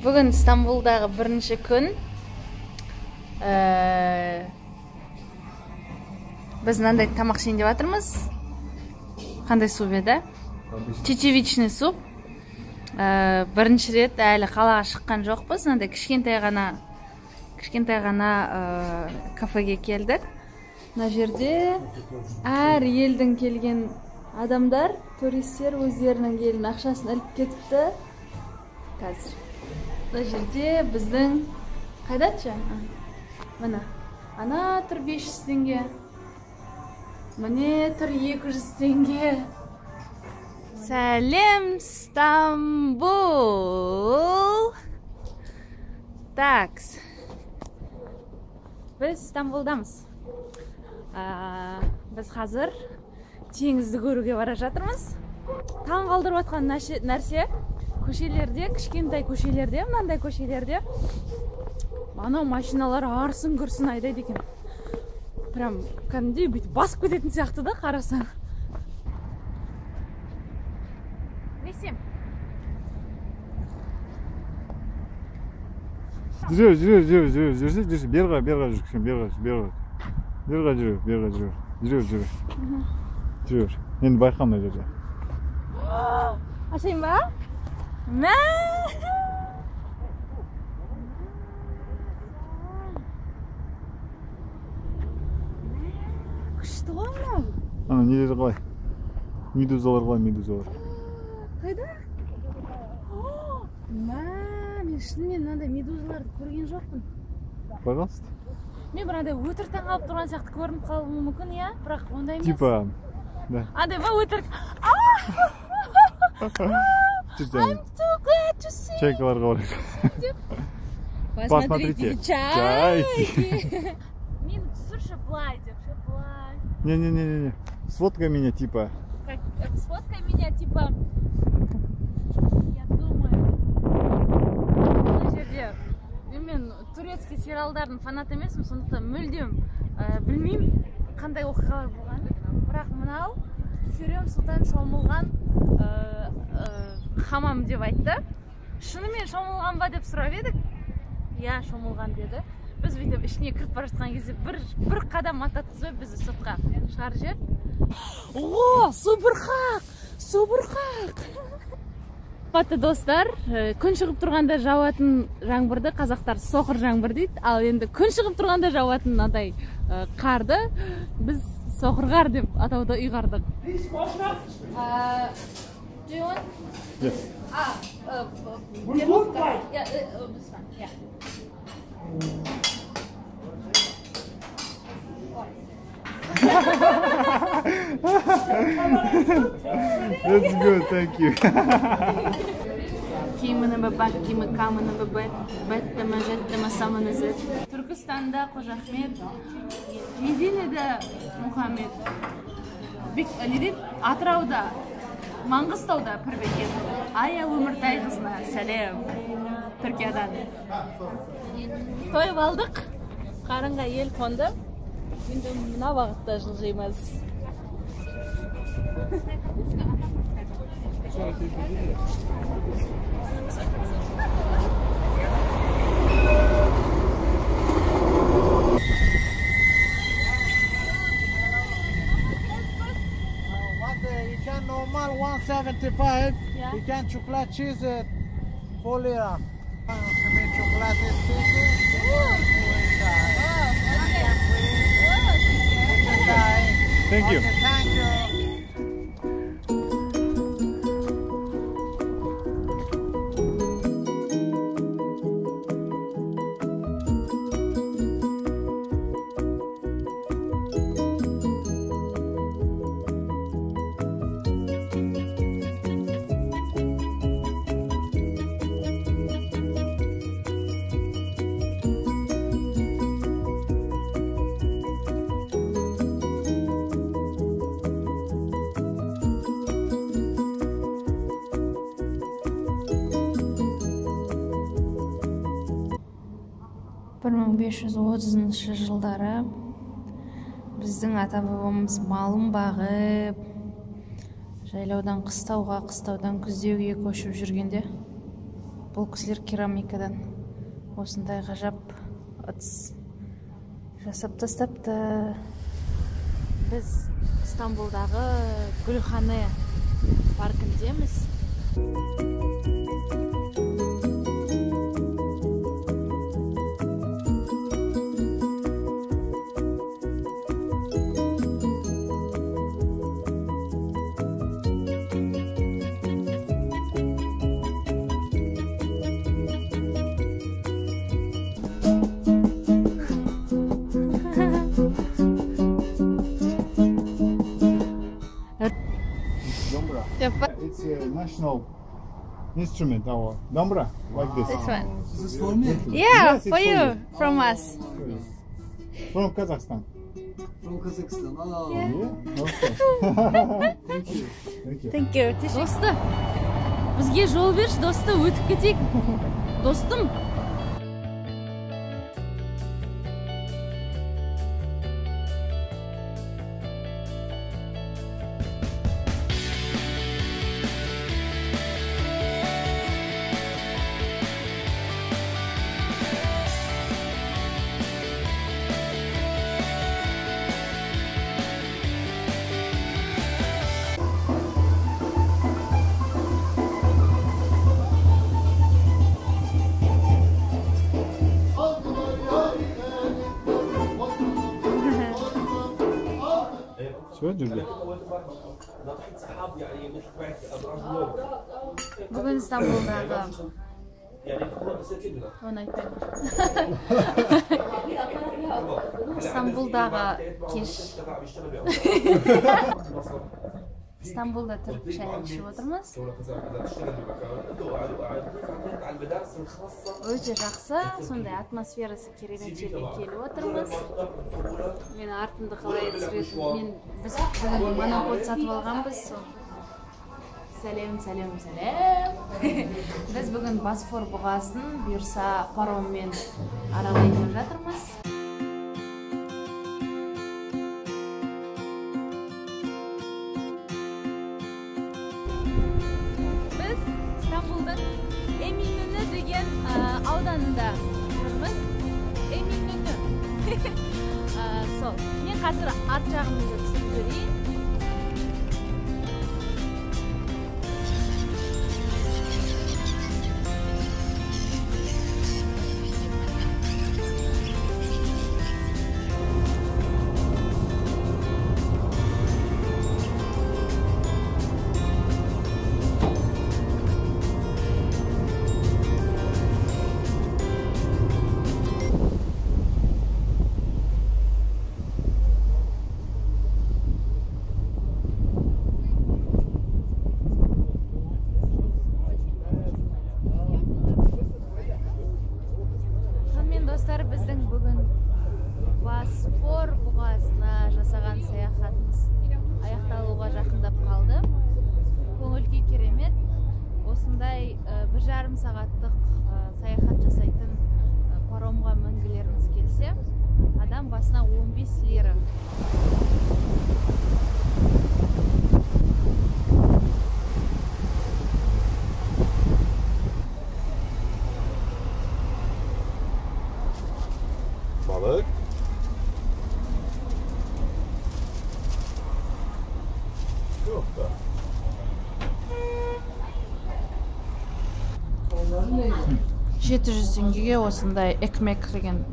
Бүгін Стамбулдағы бірінші күн. Біз мынандай тамақ ішейін деп жатырмыз. Қандай суп еді? Чечевичный суп. Бірінші рет әлі қалаға шыққан жоқпыз. Мынандай кішкентай ғана кафеге келдік. Мына жерде әр елдің келген адамдар, туристер өздерінің елінің ақшасын іліп кетіпті. Қазір. Мына жерде біздің қайдатшы? Міне. Ана тұр 500 теңге. Міне тұр 200 теңге. Сәлем, Стамбул. Такс. Біз Стамбулдамыз. Біз қазір теңізді көруге бара жатырмыз. Таң қалдырып жатқан нәрсе, көшелерде, кішкентай көшелерде, мынандай көшелерде анау машиналар арсын күрсін айдайды екен. Прям кәдімгідей бүйтіп басып кететін сияқты да, қарасаң. Несем? Жүр, жүрсе, бері қарай жүр, кішкене, бері қарай жүр, жүр. Жүр. Енді байқа мына жерде. Ашайын ба? Мә! Күшті ғой мынау. Ана нелер қалай? Медузалар қалай, медузалар? Қайда? Мә, мен шынымен мынандай медузаларды көрген жоқпын. Пожалуйста. Мен бір андай өтірік таңғалып тұрған сияқты көрініп қалуым мүмкін, иә? Бірақ ондай емес. Типа, да. Андай ба өтірік. I'm so glad to see. Чайкаларға барайық. Посмотрите. Чайки. Мені түсірші былай деп, ше былай. Не-не-не-не. Сфоткай меня типа. Как, сфоткай меня типа. Я думаю. Мына жерде мен турецкий сериалдардың фанаты емеспін, сондықтан мүлдем білмеймін қандай оқиғалар болғанын. Бірақ мынау Хюррем сұлтан шомылған хамам деп айтты. Шынымен шомылған ба деп сұрап едік. Иә, шомылған деді. Біз бүйтіп ішіне кіріп бара жатқан кезде бір қадам аттатқызбай бізді сыртқа шығарып жіберді. О, су бұрқақ! Су бұрқақ! Қымбатты достар, күн шығып тұрғанда жауатын жаңбырды қазақтар соқыр жаңбыр дейді. Ал енді күн шығып тұрғанда жауатын мынадай қарды біз соқыр қар деп атауды ұйғардық. Do you want? Yes. Yeah, this one. Yeah. That's good, thank you. Түркістанда Қожа Ахмет, Мединеде Мұхаммед, не дейді? Атырауда, Маңғыстауда Пірбекет. Ая Өміртайқызына сәлем Түркиядан. Тойып алдық, қарынға ел қонды. Енді мына бағытта жылжимыз. You can normal 175. Yeah. You can chocolate cheese 4 lira. Chocolate cheese. Thank you. Okay, thank you. Бір 1530 жылдары біздің ата-бабамыз малын бағып, жайлаудан қыстауға, қыстаудан күздеуге көшіп жүргенде Бұл кісілер керамикадан осындай ғажап ыдыс жасап тастапты. Біз Стамбулдағы Гүлхане паркіндеміз. It's a national instrument, our dombra, like this. This one. Is this for me? Yeah, yes, for you, from us. From Kazakhstan. From Kazakhstan. Oh. Yeah. Yeah? Okay. Thank you. Thank you. Thank you. Досты, бізге жол берші, досты, өтіп кетейік. Достым. Бүгін Стамбулдағы оны айтпаймын. Стамбулдағы кеш. Стамбулда түрік шайын ішіп отырмыз. Өте жақсы, сондай атмосферасы керемет жерге келіп отырмыз. Мен артымды қалай түсіретін, мен біз бүгін монопод сатып алғанбыз. Сәлем, сәлем, сәлем. Біз бүгін Босфор бұғасын бұйырса пароммен аралайын деп жатырмыз. Біз Стамбулдың Эминönü деген ауданында жүрміз. Эминönü. Сол. Мен қазір арт жағымызды түсіріп жіберейін. Достар, біздің бүгін Босфор бұғазына жасаған саяхатымыз аяқталуға жақындап қалды. Көңіл күй керемет. Осындай 1,5 сағаттық саяхат жасайтын паромға мінгілеріңіз келсе, адам басына 15 лира. Balık. Yok da. 700 теңгеге осындай экмек деген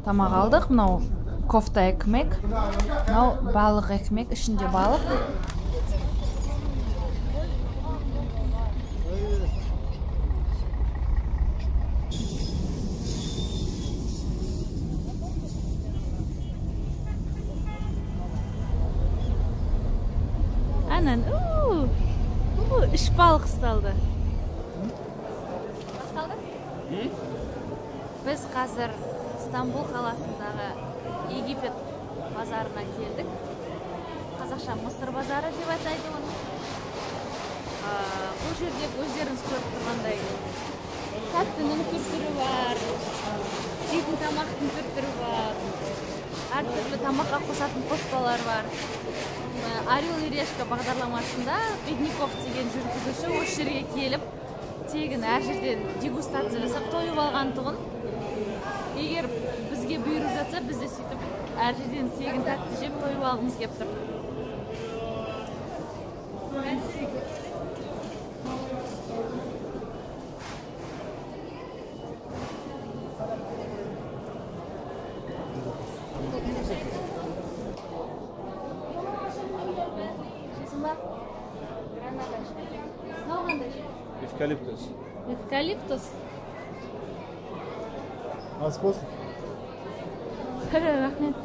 тамақ алдық. Мынау кофта экмек, мынау балық экмек, ішінде балық. Анан, үш балық ұсталды. Басталды? Біз қазір Стамбул қаласындағы Египет базарына келдік. Қазақша Мысыр базары деп атайды оны. Бұл жерде өздеріңіз көріп тұрғандай тәттінің түр-түрі бар, жейтін тамақтың түр-түрі бар, әртүрлі тамаққа қосатын қоспалар бар. Орел и Решка бағдарламасында Бедняков деген жүргізуші осы жерге келіп, Тегін әр жерден дегустация жасап тойып алған тұғын. Егер бізге бұйырып жатса, біз де сөйтіп әр жерден тегін тәтті жеп тойып алғымыз келіп тұр. Эвкалиптус. Эвкалиптус. Ас болсын. Рахмет.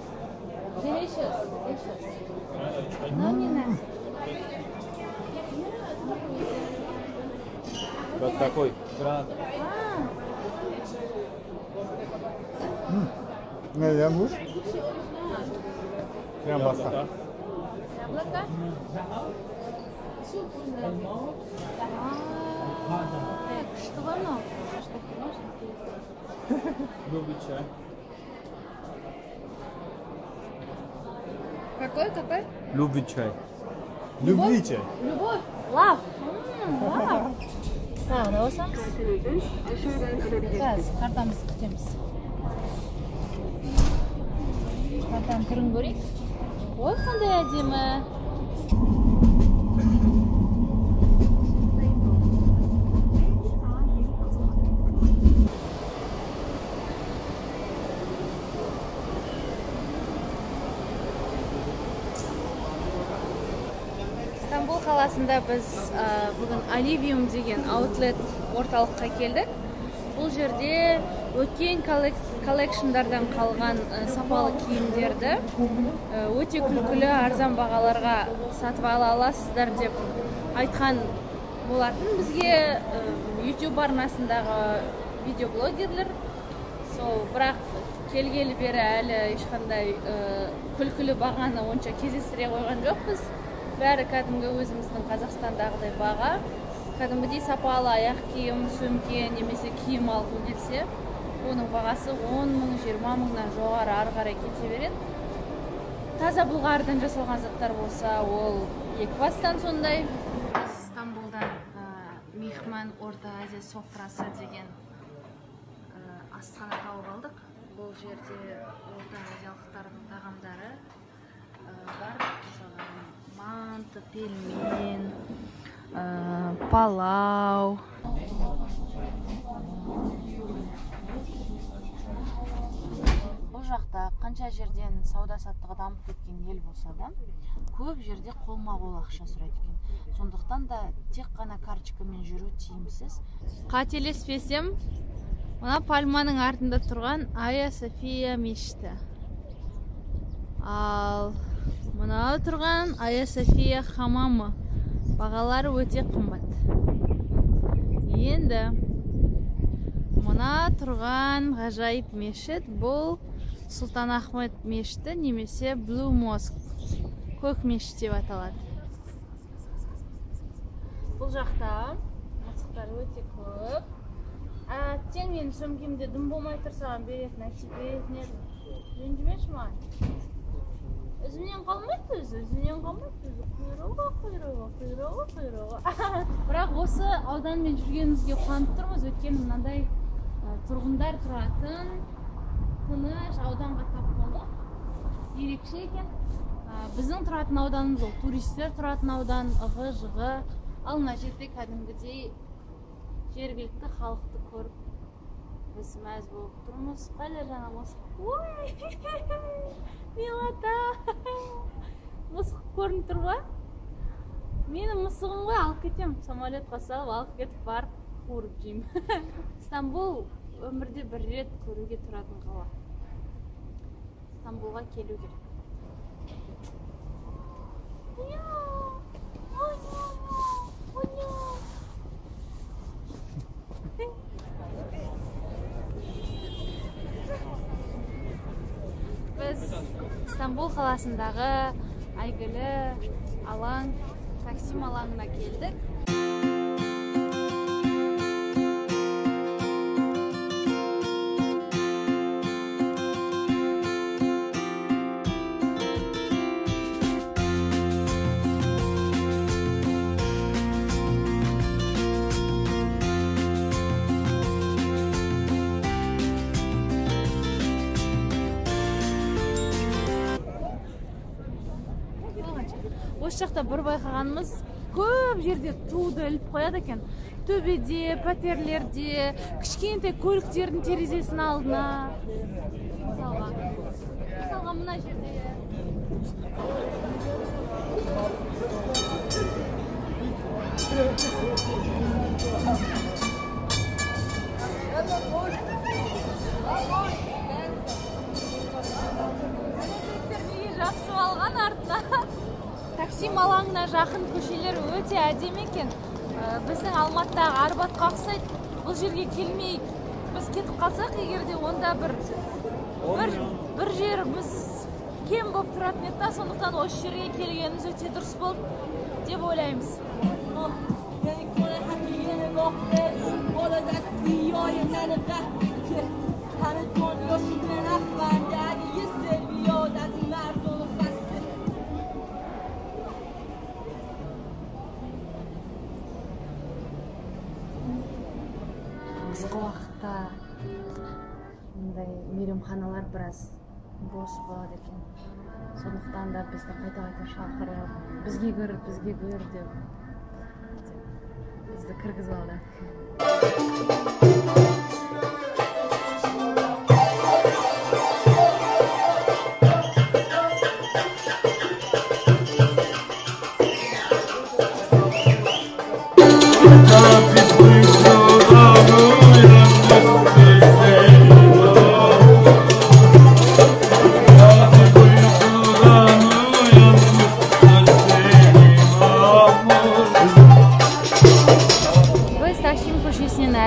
Delicious. Delicious. No, не надо. Вот такой. Граната. Не, я будешь? Прям баста. Яблоко? Күшті ғой мынау. Любый чай. Какой, какой? Любви чай. Любви чай. Любовь. Лав. Лав. Тағы да қосамыз. Қазір картамызды күтеміз. Картаның түрін көрейік. Ой, қандай әдемі. Стамбул қаласында біз бүгін Оливиум деген аутлет орталыққа келдік. Бұл жерде өткен коллекшндардан қалған сапалы киімдерді өте күлкілі арзан бағаларға сатып ала аласыздар деп айтқан болатын бізге YouTube арнасындағы видеоблогерлер. Сол, бірақ келгелі бері әлі ешқандай күлкілі бағаны онша кездестіре қойған жоқпыз. Бәрі кәдімгі өзіміздің Қазақстандағыдай баға. Кәдімгідей сапалы аяқ киім, сөмке немесе киім алғың келсе, оның бағасы 10 мың, 20 мыңнан жоғары ары қарай кете береді. Таза бұлғардан жасалған заттар болса, ол екі бастан сондай. Біз Стамбулдан Мехман Орта Азия софрасы деген асхана тауып алдық. Бұл жерде Орта Азиялықтардың тағамдары бар. Мысалға, манты, пельмен, палау. Бұл жақта қанша жерден сауда-саттығы дамып кеткен ел болса да, көп жерде қолма-қол ақша сұрайды екен. Сондықтан да тек қана карточкамен жүру тиімсіз. Қателеспесем, мына пальманың артында тұрған Айя София мешіті. Ал мынау тұрған Айя София хамамы. Бағалары өте қымбат. Енді мына тұрған ғажайып мешіт бұл Сұлтан Ахмет мешіті немесе Blue Mosque, көк мешіт деп аталады. Бұл жақта мысықтар өте көп. Әттең, менің сөмкемде дым болмай тұр, саған беретін, әкеліп беретін едім. Ренжімеші маған. Өзімнен қалмайды өзі, өзімнен қалмайды өзі. Құйрығы, құйрығы, құйрығы, құйрығы. Бірақ осы ауданмен жүргенімізге қуанып тұрмыз, өйткені мынандай тұрғындар тұратын тыныш ауданға тап болдық. Ерекше екен. Біздің тұратын ауданымыз ол туристер тұратын аудан, ығы-жығы. Ал мына жерде кәдімгідей жергілікті халықты көріп біз мәз болып тұрмыз. Қайда жаңа мысық? Ой, милота! Мысық көрініп тұр ғой. Менің мысығым ғой, алып кетем. Самолетқа салып, алып кетіп барып қуырып жеймін. Стамбул өмірде бір рет көруге тұратын қала. Стамбулға келу керек. Біз Стамбул қаласындағы әйгілі алаң, Таксим алаңына келдік. Осы жақта бір байқағанымыз, көп жерде туды іліп қояды екен. Төбеде, пәтерлерде, кішкентай көліктердің терезесінің алдына. Мысалға мына жерде. Жігіттер неге жабысып алған артына? Таксим алаңына жақын көшелер өте әдемі екен. Біздің Алматыдағы Арбатқа ұқсайды. Бұл жерге келмей біз кетіп қалсақ, егер де онда бір жеріміз кем болып тұратын еді да, сондықтан осы жерге келгеніміз өте дұрыс болды деп ойлаймыз. Қысқы уақытта мындай мейрамханалар біраз бос болады екен. Сондықтан да бізді қайта-қайта шақырып, бізге кір, бізге кір деп бізді кіргізіп алды.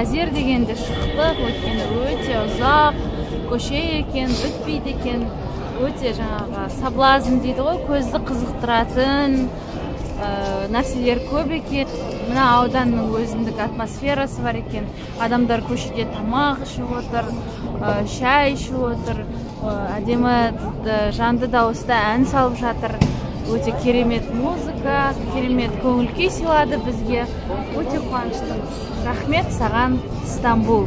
Әзер дегенде шықтық, өйткені өте ұзақ көше екен, бітпейді екен. Өте жаңағы соблазн дейді ғой, көзді қызықтыратын нәрселер көп екен. Мына ауданның өзіндік атмосферасы бар екен. Адамдар көшеде тамақ ішіп отыр, шай ішіп отыр, әдемі жанды дауыста ән салып жатыр. Өте керемет музыка, керемет көңіл күй сыйлады бізге. Өте қуаныштымыз. Рахмет саған, Стамбул.